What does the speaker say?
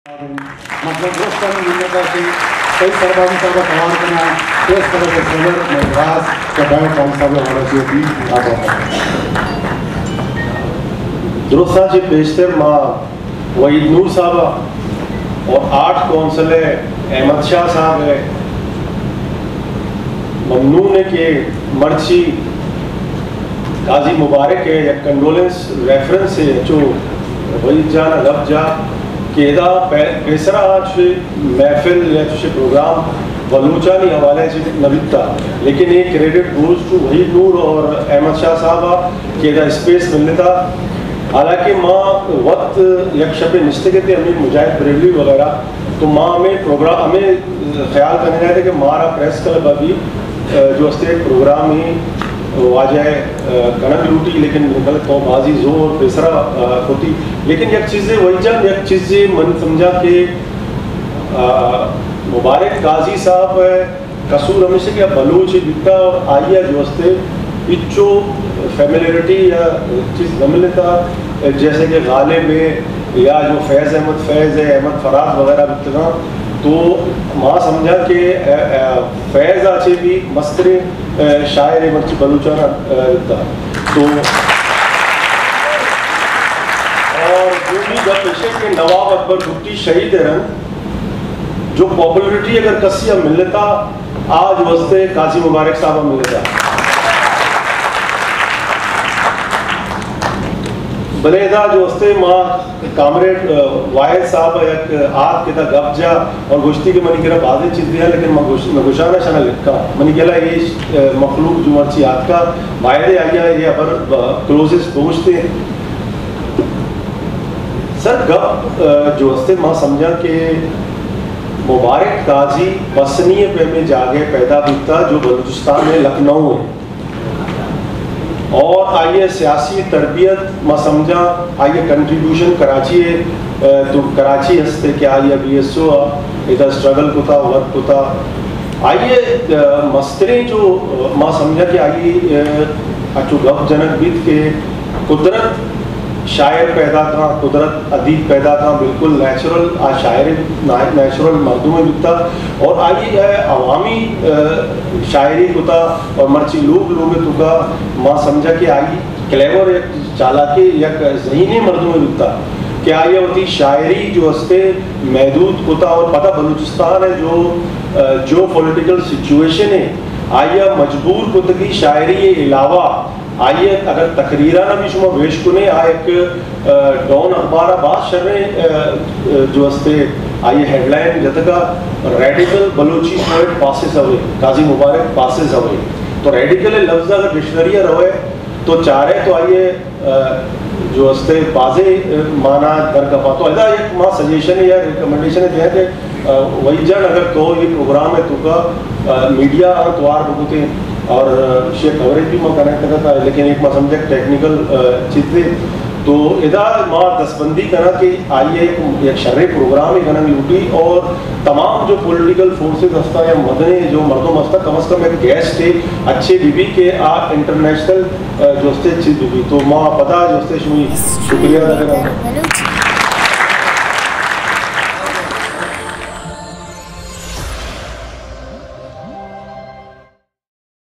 مطلب، درستانی منت ءَ کہ صحیح سربازی صاحب ءَ توار کناں، اس طرح کے صدر مدراس کا بہت کم صاحب ہمارا جو بھی آتا ہے۔ درستاں چہ پیشتر ما وحید نور صاحب ءَ اور آرٹ کونسل ءِ احمد شاہ صاحب ءَ ممنون ءَ کہ مرچی قاضی مبارک ءِ یک کنڈولنس ریفرنس ءَ چو وحید جان ءَ گپ جا کہ ادا پے-، پیسرا چوشیں محفل یا چوشیں پروگرام بلوچانی حوالہ ءَ چہ نہ بیتا، لیکن اے کریڈٹ گوز ٹو وحید نور اور احمد شاہ صاحب ءَ کہ ادا اسپیس ملتا۔ حالانکہ ما وت یک شپے نشتگ اتیں، امیر مجاہد بریلوی وغیرہ، تو ما ہمے پروگرام، ہمے خیال کنگ ءَ اتیں کہ مارا پریس کلب ءَ بھی، آ، جو استے پروگرام ہی واجہ، آ، کنگ لوٹی، لیکن بلے تو بازی زور پیسرا، آ، کتی۔ لیکن یک چیزے وحید جان، یک چیزے من سمجھا کہ، آ، مبارک قاضی صاحب قصور ہمیش کہ بلوچ بیتا اور آئی ءَ جو استے ہچو فیملیرٹی یا چیز نہ ملتا، جیسے کہ غالب ہے یا جو فیض احمد فیض ہے، احمد فراز وغیرہ بیتگاں، تو ما سمجھا کہ، اے، اے، فیض ءَ چہ بھی مستریں، اے، شاعر مرچی بلوچان، اے، بیتا۔ تو اور دومی گپ ایش کہ نواب اکبر بگٹی شہید ءِ رند جو پاپولرٹی اگر کسی ءَ ملتا، آ جو استے قاضی مبارک صاحب ءَ ملتا۔ بلے ادا جو استے ما کامریڈ، آ، واحد صاحب ءَ یک آتک ادا گپ جا اور گوشتی کہ منی کرا بازیں چیزے ہیں، لیکن من گوش-، من گوشانا شنا لکھا۔ منی گلا اے، آ، مخلوق جو مرچی آتکا، باید آئی ءَ اے ہبر، آ، کلوزسٹ بگوشتے۔ سر، گپ، آ، جو استے ما سمجھا کہ مبارک قاضی پسنی ءِ پیمیں جاگہ پیدا بیتا جو بلوچستان ءِ لکھنؤ ہے۔ اور آئی ءِ سیاسی تربیت ما سمجھا، آئی ءِ کنٹریبیوشن کراچی ءِ، آ، تو کراچی ہستے کہ آئی ءَ بی ایس او ءَ ادا اسٹرگل کتا، ورک کتا۔ آئی ءِ، آ، مستریں جو، آ، ما سمجھا کہ آئی، آ، اچو گپ جنک بیت کہ قدرت شاعر پیدا کاں، قدرت ادیب پیدا کاں، بالکل نیچرل آ شاعر، نا-، نیچرل مردمے بیتا اور آئی ءَ عوامی، آ، شاعری کتا اور مرچی لوگ لوگ توکا ما سمجھا کہ آئی کلیور یک چالاکیں یک ذہینیں مردمے بیتا کہ آئی ءَ وتی شاعری جو استے محدود کتا اور پدا بلوچستان ءِ جو، آ، جو پولیٹیکل سچویشن ہے، آئی ءَ مجبور کتگی شاعری ءِ علاوہ آئی ءِ اگر تقریراں بھی شما ویش کنے، آ یک، آ، ڈون اخبار ءَ باز شریں، آ، آ، جو استے آئی ءِ ہیڈ لائن جتگا، ریڈیکل بلوچی پوئٹ پاسز اوے، قاضی مبارک پاسز اوے۔ تو ریڈیکل ءِ لفظ اگر ڈکشنری ءَ روئے تو چارے تو آئی ءِ، آ، جو استے بازیں، آ، مانا در کپا۔ تو ادا یک ما سجیشن یا ریکمنڈیشن دیا کہ آ، وحید جان، اگر تو یہ پروگرام ءِ توکا، آ، میڈیا ءَ توار بکتیں اور، آ، شے کوریج بھی ما کنگ کرتا، لیکن ایک ما سمجھا ٹیکنیکل، آ، چیز دے۔ تو ادا ما دستبندی کنا کہ آئی ءِ یک شریں پروگرام کنگ لوٹی اور تمام جو پولیٹیکل فورسز ہستا یا مدنی جو مردم ہستا، کم از کم ایک گیسٹ ہے، اچھے بھی بھی کہ آ انٹرنیشنل، آ، جو استے چیز بھی بھی۔ تو ما پدا جو استے شمی شکریہ ادا کرنا۔